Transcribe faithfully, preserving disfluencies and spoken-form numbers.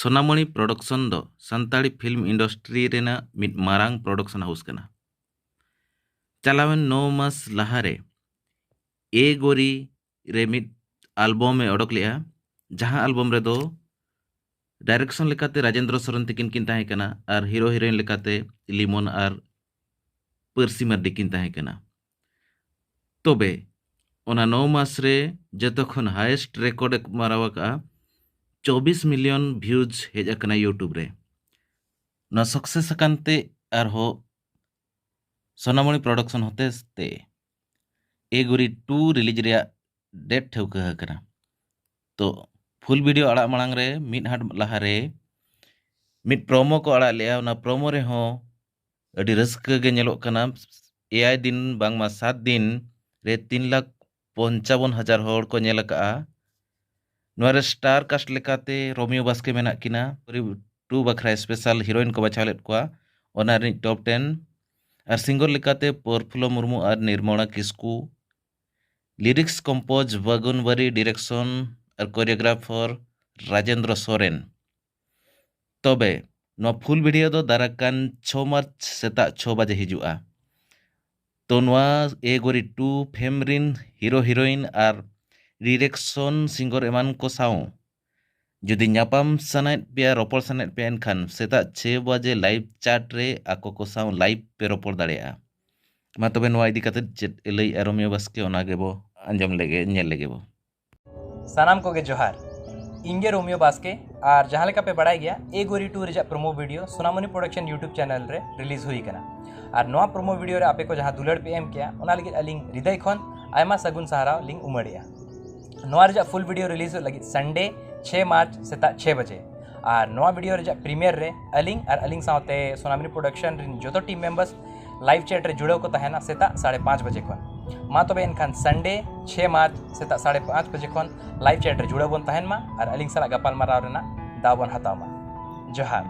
ᱥᱳᱱᱟᱢᱚᱬᱤ production ᱫᱚ Santali film industry ᱨᱮᱱᱟᱜ ᱢᱤᱫ ᱢᱟᱨᱟᱝ ᱯᱨᱚᱰᱟᱠᱥᱚᱱ ᱦᱟᱣᱩᱥ ᱠᱟᱱᱟ᱾ ᱪᱟᱞᱟᱣᱮᱱ ᱱᱚ ᱢᱟᱥ ᱞᱟᱦᱟᱨᱮ ᱮ ᱜᱳᱨᱤ ᱨᱮ ᱢᱤᱫ ᱟᱞᱵᱚᱢ ᱮ ᱚᱰᱚᱠ ᱞᱮᱫᱼᱟ, ᱡᱟᱦᱟᱸ ᱟᱞᱵᱚᱢ ᱨᱮᱫᱚ ᱰᱟᱭᱨᱮᱠᱥᱚᱱ ᱞᱮᱠᱟᱛᱮ ᱨᱟᱡᱮᱱᱫᱨᱚ ᱥᱚᱨᱮᱱ ᱛᱤᱠᱤᱱ ᱠᱤᱱ ᱛᱟᱦᱮᱸ ᱠᱟᱱᱟ ᱟᱨ ᱦᱤᱨᱳ ᱦᱤᱨᱳᱭᱤᱱ ᱞᱮᱠᱟᱛᱮ ᱞᱤᱢᱚᱱ ᱟᱨ ᱯᱟᱹᱨᱥᱤ ᱢᱟᱨᱰᱤ ᱠᱤᱱ ᱛᱟᱦᱮᱸ ᱠᱟᱱᱟ᱾ ᱛᱚᱵᱮ ᱚᱱᱟ ᱱᱚ ᱢᱟᱥ ᱨᱮ ᱡᱚᱛᱚ ᱠᱷᱚᱱ ᱦᱟᱭᱮᱥᱴ ᱨᱮᱠᱚᱨᱰ ᱮ ᱢᱟᱨᱟᱣ ᱟᱠᱟᱫᱼᱟ, ᱪᱚᱵᱵᱤᱥ ᱢᱤᱞᱤᱭᱚᱱ ᱵᱷᱤᱭᱩᱡᱽ ᱦᱮᱡ ᱟᱠᱟᱱᱟ ᱤᱭᱩᱴᱩᱵᱽ ᱨᱮ᱾ ᱱᱚᱣᱟ ᱥᱟᱠᱥᱮᱥ ᱟᱠᱟᱱ ᱛᱮ ᱟᱨᱦᱚᱸ ᱥᱳᱱᱟᱢᱚᱬᱤ ᱯᱨᱚᱰᱟᱠᱥᱚᱱ ᱦᱚᱛᱮ ᱛᱮ ᱮ ᱜᱳᱨᱤ ᱴᱩ ᱨᱤᱞᱤᱡᱽ ᱨᱮᱭᱟᱜ ᱰᱮᱴ ᱴᱷᱟᱹᱣᱠᱟᱹ ᱟᱠᱟᱱᱟ᱾ ᱛᱚ ᱯᱷᱩᱞ ᱵᱷᱤᱰᱤᱭᱳ ᱟᱲᱟᱜ ᱢᱟᱲᱟᱝ ᱨᱮ ᱢᱤᱫ ᱦᱟᱴ ᱞᱟᱦᱟᱨᱮ ᱢᱤᱫ ᱯᱨᱳᱢᱳ ᱠᱚ ᱟᱲᱟᱜ ᱞᱮᱜᱼᱟ᱾ ᱚᱱᱟ ᱯᱨᱳᱢᱳ ᱨᱮᱦᱚᱸ ᱟᱹᱰᱤ ᱨᱟᱹᱥᱠᱟᱹ ᱜᱮ ᱧᱮᱞᱚᱜ ᱠᱟᱱᱟ᱾ ᱮᱭᱟᱭ ᱫᱤᱱ ᱵᱟᱝᱢᱟ ᱥᱟᱛ ᱫᱤᱱ ᱨᱮ ᱛᱤᱱ ᱞᱟᱠᱷ ᱯᱚᱧᱪᱟᱵᱚᱱ ᱦᱟᱡᱟᱨ ᱦᱚᱲ ᱠᱚ ᱧᱮᱞ ᱟᱠᱟᱜᱼᱟ᱾ ᱱᱚᱣᱟ ᱨᱮ ᱥᱴᱟᱨ ᱠᱟᱥᱴ ᱞᱮᱠᱟᱛᱮ ᱨᱳᱢᱤᱭᱳ ᱵᱟᱥᱠᱮ ᱢᱮᱱᱟᱜ ᱠᱤᱱᱟ᱾ ᱴᱩ ᱵᱟᱠᱷᱨᱟ ᱥᱯᱮᱥᱟᱞ ᱦᱤᱨᱳᱭᱤᱱ ᱠᱚ ᱵᱟᱪᱷᱟᱣ ᱞᱮᱫ ᱠᱚᱣᱟ, ᱚᱱᱟ ᱨᱤᱱᱤᱡ ᱴᱚᱯ ᱴᱮᱱ᱾ ᱟᱨ ᱥᱤᱝᱜᱚᱨ ᱞᱮᱠᱟᱛᱮ ᱯᱨᱚᱯᱷᱩᱞᱞᱚ ᱢᱩᱨᱢᱩ ᱟᱨ ᱱᱤᱨᱢᱚᱞᱟ ᱠᱤᱥᱠᱩ᱾ ᱞᱤᱨᱤᱠᱥ ᱠᱚᱢᱯᱳᱡᱽ ᱵᱟᱜᱩᱱ ᱵᱟᱨᱤ, ᱰᱤᱨᱮᱠᱥᱚᱱ ᱟᱨ ᱠᱳᱨᱤᱭᱳᱜᱨᱟᱯᱷᱟᱨ ᱨᱟᱡᱮᱱᱫᱨᱚ ᱥᱚᱨᱮᱱ᱾ ᱛᱚᱵᱮ ᱱᱚᱣᱟ ᱯᱷᱩᱞ ᱵᱷᱤᱰᱤᱭᱳ ᱫᱚ ᱫᱟᱨᱟᱭ ᱠᱟᱱ ᱪᱷᱚ ᱢᱟᱨᱪ ᱥᱮᱛᱟᱜ ᱪᱷᱚ ᱵᱟᱡᱮ ᱦᱤᱡᱩᱜᱼᱟ᱾ ᱛᱚ ᱱᱚᱣᱟ ᱮ ᱜᱳᱨᱤ ᱴᱩ ᱯᱷᱮᱢ ᱨᱤᱱ ᱦᱤᱨᱳ ᱦᱤᱨᱳᱭᱤᱱ ᱟᱨ ᱰᱤᱨᱮᱠᱥᱚᱱ ᱥᱤᱝᱜᱚᱨ ᱮᱢᱟᱱ ᱠᱚ ᱥᱟᱶ ᱡᱩᱫᱤ ᱧᱟᱯᱟᱢ ᱥᱟᱱᱟᱭᱮᱫ ᱯᱮᱭᱟ, ᱨᱚᱯᱚᱲ ᱥᱟᱱᱟᱭᱮᱫ ᱯᱮᱭᱟ, ᱮᱱᱠᱷᱟᱱ ᱥᱮᱛᱟᱜ ᱪᱷᱚᱭ ᱵᱟᱡᱮ ᱞᱟᱭᱤᱵᱷ ᱪᱟᱴ ᱨᱮ ᱟᱠᱚ ᱠᱚ ᱥᱟᱶ ᱞᱟᱭᱤᱵᱷ ᱯᱮ ᱨᱚᱯᱚᱲ ᱫᱟᱲᱮᱭᱟᱜᱼᱟ᱾ ᱢᱟ ᱛᱚᱵᱮ ᱱᱚᱣᱟ ᱤᱫᱤ ᱠᱟᱛᱮ ᱪᱮᱫ ᱮ ᱞᱟᱹᱭᱮᱫᱼᱟ ᱨᱳᱢᱤᱭᱳ ᱵᱟᱥᱠᱮ, ᱚᱱᱟ ᱜᱮᱵᱚ ᱟᱸᱡᱚᱢ ᱞᱮᱜᱮ, ᱧᱮᱞ ᱞᱮᱜᱮ ᱵᱚ᱾ ᱥᱟᱱᱟᱢ ᱠᱚᱜᱮ ᱡᱚᱦᱟᱨ᱾ ᱤᱧ ᱜᱮ ᱨᱳᱢᱤᱭᱳ ᱵᱟᱥᱠᱮ, ᱟᱨ ᱡᱟᱦᱟᱸ ᱞᱮᱠᱟ ᱯᱮ ᱵᱟᱲᱟᱭ ᱜᱮᱭᱟ, ᱮ ᱜᱳᱨᱤ ᱴᱩ ᱨᱮᱭᱟᱜ ᱯᱨᱳᱢᱳ ᱵᱷᱤᱰᱤᱭᱳ ᱥᱳᱱᱟᱢᱚᱱᱤ ᱯᱨᱚᱰᱟᱠᱥᱚᱱ ᱭᱩᱴᱩᱵᱽ ᱪᱮᱱᱮᱞ ᱨᱮ ᱨᱤᱞᱤᱡᱽ ᱦᱩᱭ ᱟᱠᱟᱱᱟ᱾ ᱟᱨ ᱱᱚᱣᱟ ᱯᱨᱳᱢᱳ ᱵᱷᱤᱰᱤᱭᱳ ᱨᱮ ᱟᱯᱮ ᱠᱚ ᱡᱟᱦᱟᱸ ᱫᱩᱞᱟᱹᱲ ᱯᱮ ᱮᱢ ᱠᱮᱜᱼᱟ, ᱚᱱᱟ ᱞᱟᱹᱜᱤᱫ ᱟᱹᱞᱤᱧ ᱦᱨᱤᱫᱟᱹᱭ ᱠᱷᱚᱱ ᱟᱭᱢᱟ ᱥᱟᱹᱜᱩᱱ ᱥᱟᱨᱦᱟᱣ ᱞᱤᱧ ᱩᱢᱟᱹᱲᱮᱜᱼᱟ᱾ ᱱᱚᱣᱟ ᱨᱮᱭᱟᱜ ᱯᱷᱩᱞ ᱵᱷᱤᱰᱤᱭᱳ ᱨᱤᱞᱤᱡᱽᱚᱜ ᱞᱟᱹᱜᱤᱫ ᱥᱟᱱᱰᱮ, ᱪᱷᱚᱭ ᱢᱟᱨᱪ, ᱥᱮᱛᱟᱜ ᱪᱷᱚᱭ ᱵᱟᱡᱮ᱾ ᱟᱨ ᱱᱚᱣᱟ ᱵᱷᱤᱰᱤᱭᱳ ᱨᱮᱭᱟᱜ ᱯᱨᱤᱢᱤᱭᱟᱨ ᱨᱮ ᱟᱹᱞᱤᱧ ᱟᱨ ᱟᱹᱞᱤᱧ ᱥᱟᱶᱛᱮ ᱥᱳᱱᱟᱢᱚᱱᱤ ᱯᱨᱚᱰᱟᱠᱥᱚᱱ ᱨᱮᱱ ᱡᱚᱛᱚ ᱴᱤᱢ ᱢᱮᱢᱵᱟᱨᱥ ᱞᱟᱭᱤᱵᱷ ᱪᱮᱴ ᱨᱮ ᱡᱩᱲᱟᱹᱣ ᱠᱚ ᱛᱟᱦᱮᱱᱟ ᱥᱮᱛᱟᱜ ᱥᱟᱲᱮ ᱯᱟᱸᱪ ᱵᱟᱡᱮ ᱠᱷᱚᱱ᱾ ᱢᱟ ᱛᱚᱵᱮ ᱮᱱᱠᱷᱟᱱ ᱥᱟᱱᱰᱮ, ᱪᱷᱚᱭ ᱢᱟᱨᱪ, ᱥᱮᱛᱟᱜ ᱥᱟᱲᱮ ᱯᱟᱸᱪ ᱵᱟᱡᱮ ᱠᱷᱚᱱ ᱞᱟᱭᱤᱵᱷ ᱪᱮᱴ ᱨᱮ ᱡᱩᱲᱟᱹᱣ ᱵᱚᱱ ᱛᱟᱦᱮᱱ ᱢᱟ ᱟᱨ ᱟᱹᱞᱤᱧ ᱥᱟᱞᱟᱜ ᱜᱟᱯᱟᱞ ᱢᱟᱨᱟᱣ ᱨᱮᱱᱟᱜ ᱫᱟᱣ ᱵᱚᱱ ᱦᱟᱛᱟᱣ ᱢᱟ᱾ ᱡᱚᱦᱟᱨ᱾